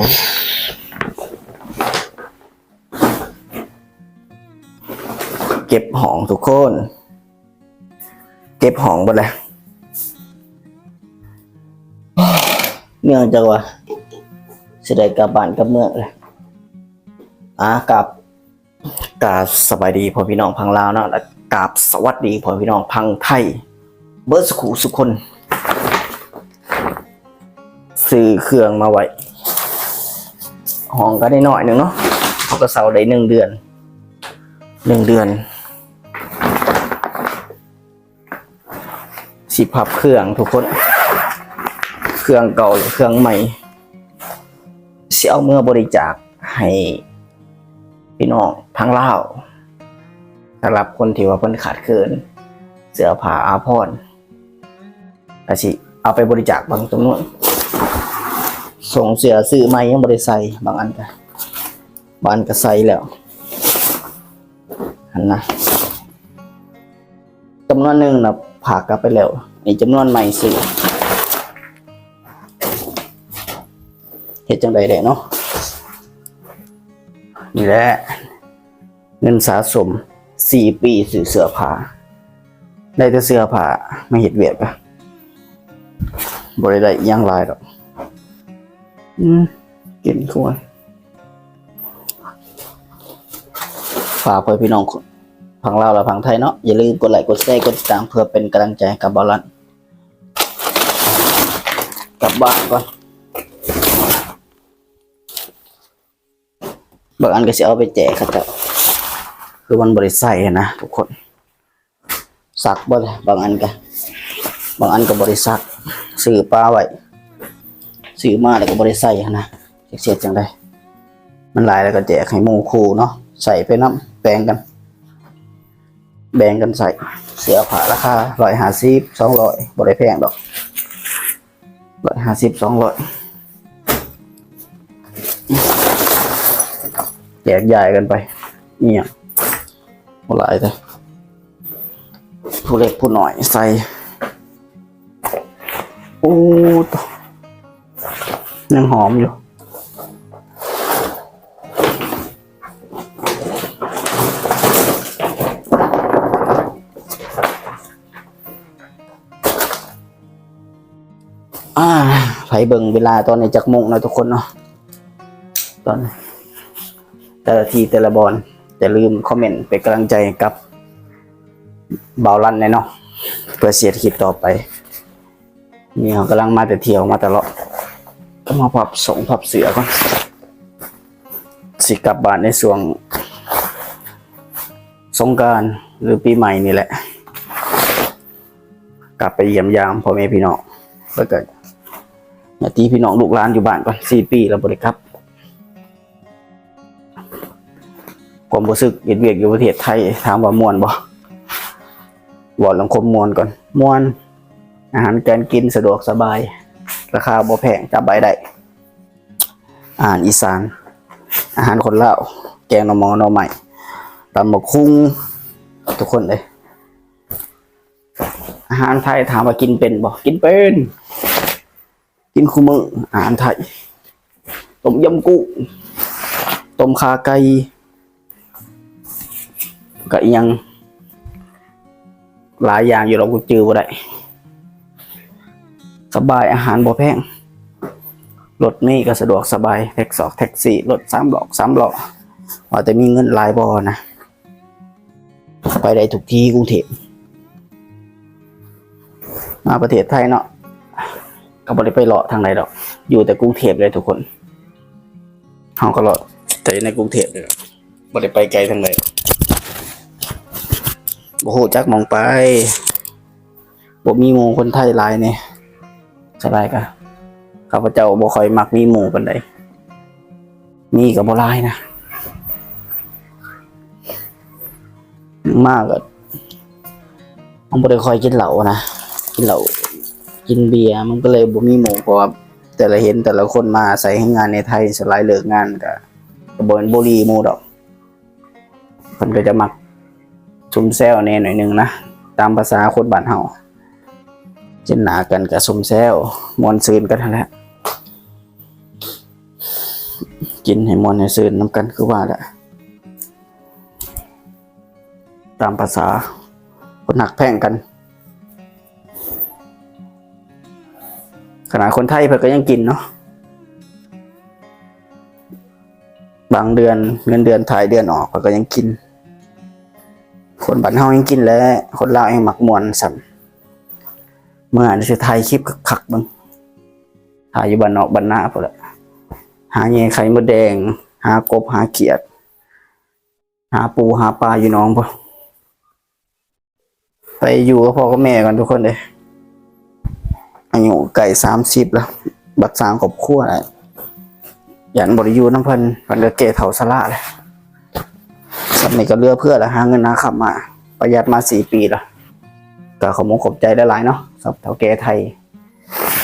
ເກັບຫ້ອງທຸກຄົນ ເກັບຫ້ອງເບິດແລ້ວ ເນື່ອງຈາກວ່າຊິໄດ້ກັບບ້ານກັບເມືອງແລ້ວ. ອາ ກັບ ກາບສະບາຍດີພໍ່ແມ່ພີ່ນ້ອງພັງລາວເນາະ ແລະ ກາບສະຫວັດດີພໍ່ແມ່ພີ່ນ້ອງພັງໄທເບິດສູ່ຜູ້ສູ່ຄົນ. ຊື້ເຄື່ອງມາໄວ້ ຫ້ອງກໍໄດ້ໜ້ອຍໜຶ່ງເນາະ ເຮົາກໍເຊົ່າໄດ້ໜຶ່ງເດືອນ ໜຶ່ງເດືອນ ຊິພັບເຄື່ອງທຸກຄົນ ເຄື່ອງເກົ່າ ເຄື່ອງໃໝ່ ຊິເອົາເມືອບໍລິຈາກໃຫ້ພີ່ນ້ອງທາງລາວ ສຳລັບຄົນທີ່ວ່າເພິ່ນຂາດເຂີນເສື້ອຜ້າອາພອນ ກະຊິເອົາໄປບໍລິຈາກບາງຈຳນວນ ສົ່ງເສື້ອຊື້ໃໝ່ຍັງບໍ່ໄດ້ໃສ່ ບາງອັນກະ ບາງອັນກະໃສ່ແລ້ວຫັ້ນນະ. ຈຳນວນໜຶ່ງນະ ພາກັບໄປແລ້ວ ນີ້ຈຳນວນໃໝ່ຊື້ ເຮັດຈັ່ງໃດແດ່ເນາະ? ນີ້ແຫຼະ ເງິນສະສົມສີ່ປີ ຊື້ເສື້ອຜ້າ ໄດ້ແຕ່ເສື້ອຜ້າມາເຮັດວຽກ ກະບໍ່ໄດ້ໄດ້ຫຍັງຫຼາຍດອກ. ອືມ ກິນກ່ອນ ຝາກໄວ້ພີ່ນ້ອງ ທັງລາວ ແລະ ຝັ່ງໄທເນາະ ຢ່າລືມກົດໄລ ກົດແຊ ກົດຕິດຕາມ ເພື່ອເປັນກຳລັງໃຈໃຫ້ກັບບ່າວລັນ. ກັບບ້ານກ່ອນ ບາງອັນກໍຊິເອົາໄປແຈກເຂົາເຈົ້າ ຄືມັນບໍ່ໄດ້ໃຊ້ຫັ້ນນະທຸກຄົນ. ຊັກເບິດແຫຼະ ບາງອັນກະ ບາງອັນກະບໍ່ໄດ້ຊັກ ຊື້ປະໄວ້ ຊື້ມາແລ້ວກະບໍ່ໄດ້ໃຊ້ຫັ້ນນະ ຈັກຊິເຮັດຈັ່ງໃດ. ມັນຫຼາຍແລ້ວກະແຈກໃຫ້ໝູ່ຄູ່ເນາະ ໃຊ້ໄປນຳ ແບ່ງກັນ ແບ່ງກັນໃຊ້. ເສື້ອຜ້າລາຄາຮ້ອຍຫ້າສິບ ສອງຮ້ອຍ ບໍ່ໄດ້ແພງດອກ ຮ້ອຍຫ້າສິບ ສອງຮ້ອຍ ແຈກຢາຍກັນໄປ ອີ່ຫຍັງບໍ່ຫຼາຍເດ້ ຜູ້ເລັກຜູ້ນ້ອຍໃສ່. ໂອ້ ໂຕ ຍັງຫອມຢູ່. ອາ ໃຜເບິ່ງເວລາຕອນນີ້ຈັກໂມງເນາະທຸກຄົນເນາະ ຕອນ ແຕ່ລະທີ່ແຕ່ລະບ່ອນ ຢ່າລືມຄອມເມັນເປັນກຳລັງໃຈກັບບ່າວລັນແດ່ເນາະ ເພື່ອຊິເຮັດຄລິບຕໍ່ໄປ. ນີ້ເຮົາກຳລັງມາແຕ່ທ່ຽວມາຕະຫຼອດ ກໍມາພັບສົ່ງພັບເສື້ອກ່ອນ ຊິກັບບ້ານໃນຊ່ວງສົງການ ຫຼື ປີໃໝ່ນີ້ແຫຼະ ກັບໄປຢ້ຽມຢາມພໍ່ແມ່ພີ່ນ້ອງ ແລ້ວກໍຍາດຕິພີ່ນ້ອງລູກຫຼານຢູ່ບ້ານກ່ອນ ສີ່ປີແລ້ວບໍ່ໄດ້ກັບ. ຄວາມຮູ້ສຶກເຮັດວຽກຢູ່ປະເທດໄທ ຖາມວ່າມ່ວນບໍ່? ເວົ້າເລື່ອງຄວາມມ່ວນກ່ອນ ມ່ວນ ອາຫານການກິນສະດວກສະບາຍ ລາຄາບໍ່ແພງ ຈັບໃບໄດ້ ອາຫານອີສານ ອາຫານຄົນລາວ ແກງໜໍ່ມໍ່ໜໍ່ໄມ້ ຕຳບັກຫຸ່ງ ທຸກຄົນເອີຍ. ອາຫານໄທ ຖາມວ່າກິນເປັນບໍ່? ກິນເປັນ ກິນຄູ່ມື້ ອາຫານໄທ ຕົ້ມຢຳກຸ້ງ ຕົ້ມຂ່າໄກ່ ກະອີ່ຫຍັງຫຼາຍຢ່າງຢູ່ດອກ ກູຈື່ບໍ່ໄດ້. ສະບາຍ ອາຫານບໍ່ແພງ ລົດມີກໍສະດວກສະບາຍ ແທັກສອກແທັກຊີ ລົດສາມລໍ້ ສາມລໍ້ ວ່າແຕ່ມີເງິນຫຼາຍພໍນະ. ໄປໄດ້ທຸກທີ່ ກຸງເທບ ມາປະເທດໄທເນາະ ກໍບໍ່ໄດ້ໄປເລາະທາງໃດດອກ ຢູ່ແຕ່ກຸງເທບເລີຍທຸກຄົນ ເຮົາກໍເລາະແຕ່ໃນກຸງເທບເລີຍ ບໍ່ໄດ້ໄປໄກທາງໃດ ບໍ່ຮູ້ຈັກໝ່ອງໄປ ບໍ່ມີໝູ່ຄົນໄທຫຼາຍແດ່. ສ່ວນຫຼາຍກະ ຂ້າພະເຈົ້າບໍ່ຄ່ອຍມັກມີໝູ່ປານໃດ ມີກໍບໍ່ຫຼາຍນະ ມາກໍ ມັນບໍ່ໄດ້ຄ່ອຍກິນເຫຼົ້ານະ ກິນເຫຼົ້າ ກິນເບຍ ມັນກໍເລີຍບໍ່ມີໝູ່ ເພາະວ່າແຕ່ລະ ເຫັນແຕ່ລະຄົນມາອາໄສແຮງງານໃນໄທ ສ່ວນຫຼາຍເລີກງານກໍ ກໍບໍ່ແມ່ນບຸລີໝູ່ດອກ. ເພິ່ນກໍຈະມັກຊຸມແຊວແດ່ໜ້ອຍໜຶ່ງນະ ຕາມພາສາຄົນບ້ານເຮົາ ເຫັນໜ້າກັນກໍຊຸມແຊວ ມ່ວນຊື່ນກັນຫັ້ນແຫຼະ. ກິນໃຫ້ມ່ວນໃຫ້ຊື່ນນຳກັນ ຄືວ່າແຫຼະ ຕາມພາສາຄົນຮັກແພງກັນ. ຂະໜາດຄົນໄທເພິ່ນກໍຍັງກິນເນາະ, ບາງເດືອນເງິນເດືອນທ້າຍເດືອນອອກ ເພິ່ນກໍຍັງກິນ. ຄົນບ້ານເຮົາຍັງກິນແຫຼະ, ຄົນລາວແຮ່ງມັກມ່ວນຊ້ຳ. ເມື່ອນີ້ຊິຖ່າຍຄລິບຄັກໆເບິ່ງ, ຖ່າຍຢູ່ບ້ານນອກບ້ານນາພຸ້ນແຫຼະ, ຫາແຍ່ໄຂ່ມົດແດງ, ຫາກົບຫາຂຽດ, ຫາປູຫາປາຢູ່ໜອງພຸ້ນ. ໄປຢູ່ກັບພໍ່ກັບແມ່ກ່ອນທຸກຄົນເອີຍ, ອາຍຸໃກ້ສາມສິບແລ້ວ, ບັດສ້າງຄອບຄົວແລ້ວ ຢ້ານບໍ່ໄດ້ຢູ່ນຳເພິ່ນ, ເພິ່ນກໍແກ່ເຖົ້າຊະລາແລ້ວ. ສ່ຳນີ້ກໍເຫຼືອເພື່ອລະ, ຫາເງິນຫາຄຳມາ, ປະຢັດມາສີ່ປີລະ. ກໍຂອບອົກຂອບໃຈຫຼາຍໆເນາະ ສຳລັບເຖົ້າແກ່ໄທ,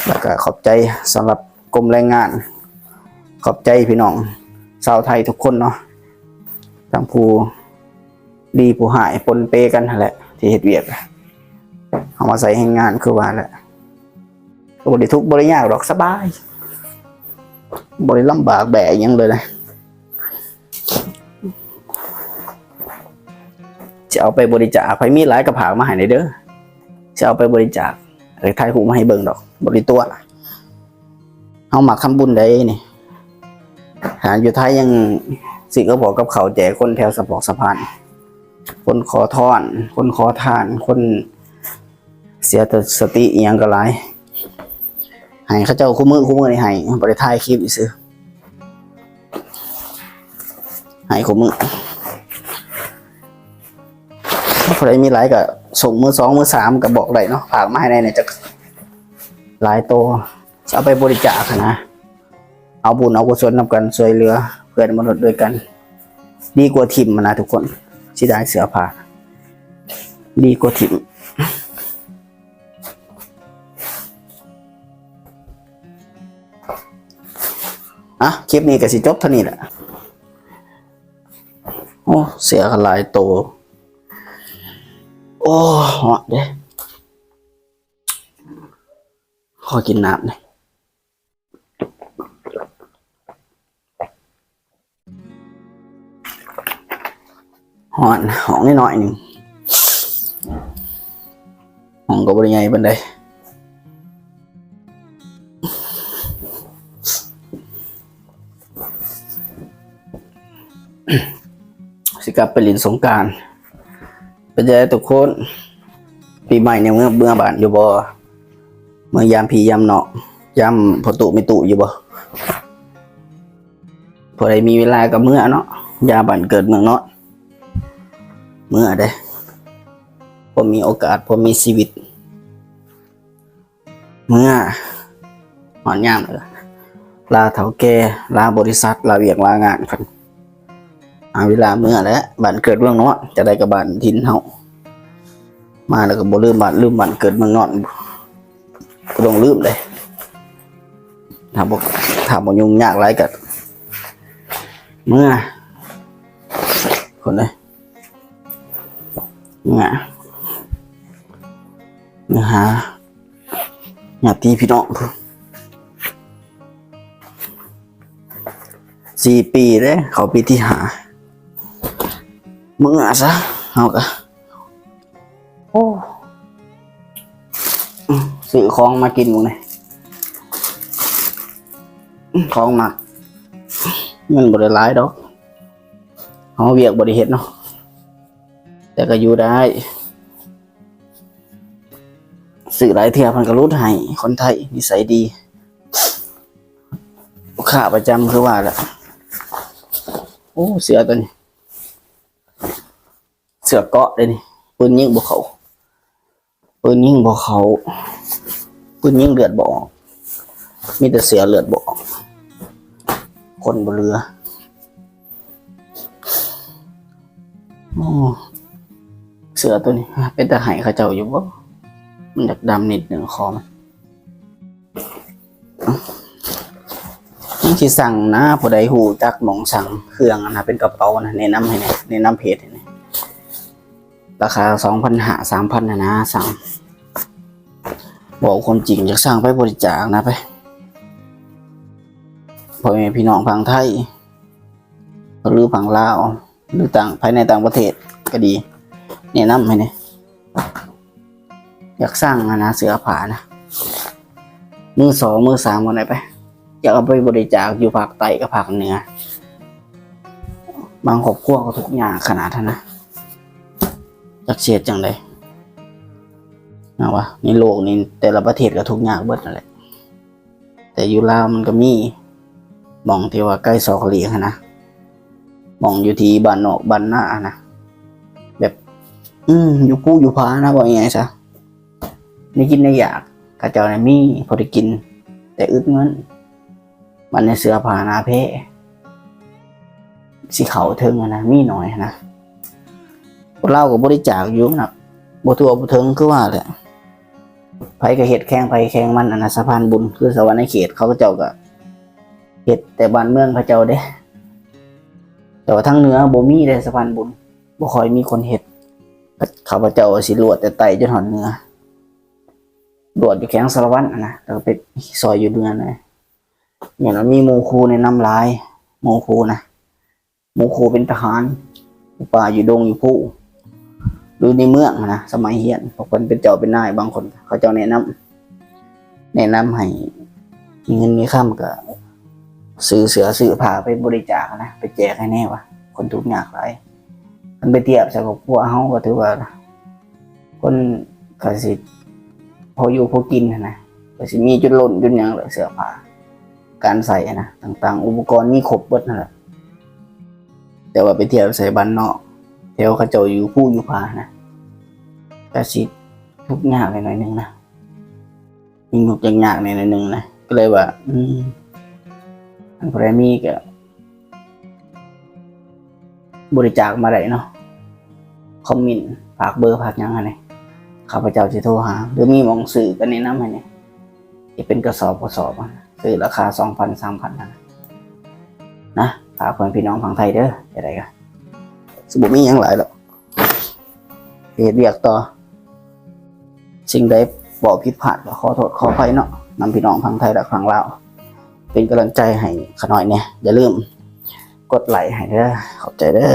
ແລ້ວກໍຂອບໃຈສຳລັບກົມແຮງງານ, ຂອບໃຈພີ່ນ້ອງຊາວໄທທຸກຄົນເນາະ, ທັງຜູ້ດີຜູ້ຮ້າຍປົນເປກັນຫັ້ນແຫຼະ ທີ່ເຮັດວຽກ. ເຮົາມາໃຊ້ແຮງງານຄືວ່າແຫຼະ, ກໍບໍ່ໄດ້ທຸກບໍ່ໄດ້ຍາກດອກ, ສະບາຍ, ບໍ່ໄດ້ລຳບາກແບກຫຍັງເລີຍນະ. ຊິເອົາໄປບໍລິຈາກ, ໃຜມີຫຼາຍກໍຝາກມາໃຫ້ແດ່ເດີ, ຊິເອົາໄປບໍລິຈາກ, ເອີ ຖ່າຍຮູບມາໃຫ້ເບິ່ງດອກ, ບໍ່ໄດ້ຕົວະ. ເຮົາມັກທຳບຸນໃດ໋ນີ້, ຫາຢູ່ໄທຍັງຊື້ກັບເຂົ້າກັບເຂົ້າແຈກຄົນແຖວສະປອກສະພານ, ຄົນຂໍທອນ, ຄົນຂໍທານ, ຄົນ ເສຍສະຕິອີ່ຫຍັງກໍຫຼາຍ, ໃຫ້ເຂົາເຈົ້າຄູ່ມື້, ຄູ່ມື້ນີ້ໃຫ້, ບໍ່ໄດ້ຖ່າຍຄລິບຊື່, ໃຫ້ຄູ່ມື້. ຜູ້ໃດມີຫຼາຍກໍສົ່ງມື້ສອງ ມື້ສາມກໍບອກໄດ້ເນາະ, ຝາກມາໃຫ້ແດ່ ຈັກຫຼາຍໂຕ, ເອົາໄປບໍລິຈາກຫັ້ນນະ. ເອົາບຸນເອົາກຸສົນນຳກັນ, ຊ່ວຍເຫຼືອເພື່ອນມະນຸດດ້ວຍກັນ, ດີກວ່າຖິ້ມຫັ້ນນະທຸກຄົນ. ເສຍດາຍເສື້ອຜ້າ, ດີກວ່າຖິ້ມ. ອ່ະ ຄລິບນີ້ກໍຊິຈົບເທົ່ານີ້ແຫຼະ. ໂອ້ ເສື້ອກໍຫຼາຍໂຕ. ໂອ້ ຮ້ອນເດ້, ຂໍກິນນ້ຳແດ່. ຮ້ອນ, ຫ້ອງນ້ອຍໆໜຶ່ງ, ຫ້ອງກໍບໍ່ໄດ້ໃຫຍ່ປານໃດ. ຊິກັບໄປຫຼິ້ນສົງການ. ເປັນຈັ່ງໃດທຸກຄົນ? ປີໃໝ່ນີ້ເມືອ, ເມືອບ້ານຢູ່ບໍ່? ເມືອຢາມພີ່ຢາມນ້ອງ, ຢາມພໍ່ຕູ້ແມ່ຕູ້ຢູ່ບໍ່? ຜູ້ໃດມີເວລາກໍເມືອເນາະ, ຢາມບ້ານເກີດເມືອງນອນ, ເມືອເດ້, ພໍມີໂອກາດ, ພໍມີຊີວິດ. ເມືອ ຮອດຍາມແລ້ວ ລາເຖົ້າແກ່ ລາບໍລິສັດ ລາວຽກລາງານເພິ່ນ ຫາເວລາເມືອແຫຼະ ບ້ານເກີດເມືອງນອນ ຈະໄດ້ກັບບ້ານຖິ່ນເຮົາ ມາແລ້ວກໍບໍ່ລືມບ້ານລືມເກີດເມືອງນອນ ບໍ່ຕ້ອງລືມເດ້ ຖ້າບໍ່ ຖ້າບໍ່ຫຍຸ້ງຍາກຫຼາຍກໍເມືອ ຄົນເອີຍ ເມືອ ເມືອຫາ ຍາດຕິພີ່ນ້ອງ ສີ່ປີເດ້ ເຂົ້າປີທີຫ້າ ເມືອຊະ ເຮົາກະ ໂອ້ ຊື້ຂອງມາກິນມື້ນີ້ ຂອງມັກ ເງິນບໍ່ໄດ້ຫຼາຍດອກ ເຮົາວຽກບໍ່ໄດ້ເຮັດເນາະ ແຕ່ກໍຢູ່ໄດ້ ຊື້ຫຼາຍເທື່ອເພິ່ນກໍຫຼຸດໃຫ້ ຄົນໄທນິໄສດີ ລູກຄ້າປະຈຳຄືວ່າແຫຼະ ໂອ້ ເສື້ອຕົວນີ້ ເສື້ອເກາະເດ້ນີ້ ປືນຍິງບໍ່ເຂົ້າ ປືນຍິງບໍ່ເຂົ້າ ປືນຍິງເລືອດບໍ່ອອກ ມີແຕ່ເສື້ອເລືອດບໍ່ອອກ ຄົນບໍ່ເຫຼືອ ໂອ້ ເສື້ອຕົວນີ້ເປັນຕາໃຫ້ເຂົາເຈົ້າຢູ່ບໍ່ ມັນຢາກດຳນິດໜຶ່ງ ຄໍມັນ ຍັງຊິສັ່ງນະ ຜູ້ໃດຮູ້ຈັກໝ່ອງສັ່ງເຄື່ອງນະ ເປັນກະເປົານະ ແນະນຳໃຫ້ແດ່ ແນະນຳເພຈໃຫ້ແດ່ ລາຄາສອງພັນຫ້າ ສາມພັນຫັ້ນນະ ສັ່ງ ເວົ້າຄວາມຈິງ ຢາກສັ່ງໄປບໍລິຈາກນະ ໄປ ພໍ່ແມ່ພີ່ນ້ອງຝັ່ງໄທ ຫຼືຝັ່ງລາວ ຫຼືຕ່າງ ພາຍໃນຕ່າງປະເທດກໍດີ ແນະນຳໃຫ້ແດ່. ຢາກສ້າງຫັ້ນນະ ເສື້ອຜ້ານະ ມືສອງ ມືສາມ ກໍໄດ້ໄປ. ຢາກເອົາໄປບໍລິຈາກຢູ່ພາກໃຕ້ກັບພາກເໜືອ. ບາງຄອບຄົວກໍທຸກຍາກຂະໜາດຫັ້ນນະ ຈັກຊິເຮັດຈັ່ງໃດ. ເອົາວະ ໃນໂລກນີ້ແຕ່ລະປະເທດກໍທຸກຍາກເບິດຫັ້ນແຫຼະ. ແຕ່ຢູ່ລາວມັນກໍມີ ໝ່ອງທີ່ວ່າໃກ້ຊອກຫຼີກຫັ້ນນະ, ໝ່ອງຢູ່ທີ່ບ້ານນອກບ້ານນາຫັ້ນນະ, ແບບ ອືມ ຢູ່ພູຢູ່ຜານະ ເວົ້າງ່າຍໆຊະ. ໄດ້ກິນໄດ້ຢາກ ເຂົາເຈົ້ານະມີພໍໄດ້ກິນ ແຕ່ອຶດເງິນ. ບັດນີ້ເສື້ອຜ້າໜ້າແພ ຊິເຂົ້າເຖິງຫັ້ນນະ ມີໜ້ອຍຫັ້ນນະ. ຄົນລາວກໍບໍລິຈາກຢູ່ນະ, ບໍ່ທົ່ວບໍ່ເຖິງ ຄືວ່າແຫຼະ. ໃຜກໍເຮັດແຂ່ງໃຜແຂ່ງມັນຫັ້ນນະ ສະພານບຸນ. ຄືສະຫວັນນະເຂດ ເຂົາເຈົ້າກໍເຮັດແຕ່ບ້ານເມືອງເຂົາເຈົ້າເດ້, ແຕ່ວ່າທາງເໜືອບໍ່ມີເດ້ສະພານບຸນ, ບໍ່ຄ່ອຍມີຄົນເຮັດ. ຂ້າພະເຈົ້າຊິລວດແຕ່ໃຕ້ຈົນຮອດເໜືອ, ລວດຢູ່ແຂວງສາລະວັນຫັ້ນນະ ແລ້ວກໍໄປຊ່ອຍຢູ່ເໜືອນະ. ແມ່ນວ່າມີໝູ່ຄູ່ແນະນຳຫຼາຍ, ໝູ່ຄູ່ນະ ໝູ່ຄູ່ເປັນທະຫານ ຢູ່ປ່າຢູ່ດົງຢູ່ພູ ຫຼືໃນເມືອງຫັ້ນນະ. ສະໄໝຮຽນ ພວກເພິ່ນເປັນເຈົ້າເປັນນາຍ ບາງຄົນເຂົາເຈົ້າແນະນຳ ແນະນຳໃຫ້ມີເງິນມີຄຳ ກໍຊື້ເສື້ອຊື້ຜ້າໄປບໍລິຈາກນະ, ໄປແຈກໃຫ້ແດ່ວ່າ ຄົນທຸກຍາກຫຼາຍ. ຄັນໄປທຽບໃສ່ຄອບຄົວເຮົາ ກໍຖືວ່າ ຄົນກໍຊິພໍຢູ່ພໍກິນຫັ້ນນະ, ກໍຊິມີຈຸດລົ້ນຈຸດຫຍັງແຫຼະ, ເສື້ອຜ້າ ການໃຊ້ຫັ້ນນະ ຕ່າງໆ ອຸປະກອນມີຄົບເບິດຫັ້ນແຫຼະ. ແຕ່ວ່າໄປທຽບໃສ່ບ້ານນອກ ແຖວເຂົາເຈົ້າຢູ່ພູຢູ່ຜານະ ກໍຊິທຸກຍາກໜ້ອຍໜຶ່ງນະ, ມີທຸກຍາກໆແດ່ໜ້ອຍໜຶ່ງນະ. ກໍເລີຍວ່າ ອືມ ຄັນຜູ້ໃດມີກໍ ບໍລິຈາກມາໄດ້ເນາະ, ຄອມເມັນ ຝາກເບີ ຝາກຫຍັງຫັ້ນນີ້ ຂ້າພະເຈົ້າຊິໂທຫາ ຫຼືມີໝ່ອງຊື້ກໍແນະນຳໃຫ້ແດ່. ຊິເປັນກະສອບກະສອບ ຊື້ລາຄາສອງພັນ ສາມພັນຫັ້ນນະ. ຝາກເພື່ອນພີ່ນ້ອງຝັ່ງໄທເດີ. ຈັ່ງໃດກໍຊິບໍ່ມີຫຍັງຫຼາຍດອກ, ເຮັດວຽກຕໍ່. ສິ່ງໃດເວົ້າຜິດພາດກໍຂໍໂທດຂໍອະໄພເນາະ ນຳພີ່ນ້ອງຝັ່ງໄທ ແລະ ຝັ່ງລາວ. ເປັນກຳລັງໃຈໃຫ້ຂ້ານ້ອຍແດ່, ຢ່າລືມກົດໄລໃຫ້ເດີ. ຂອບໃຈເດີ.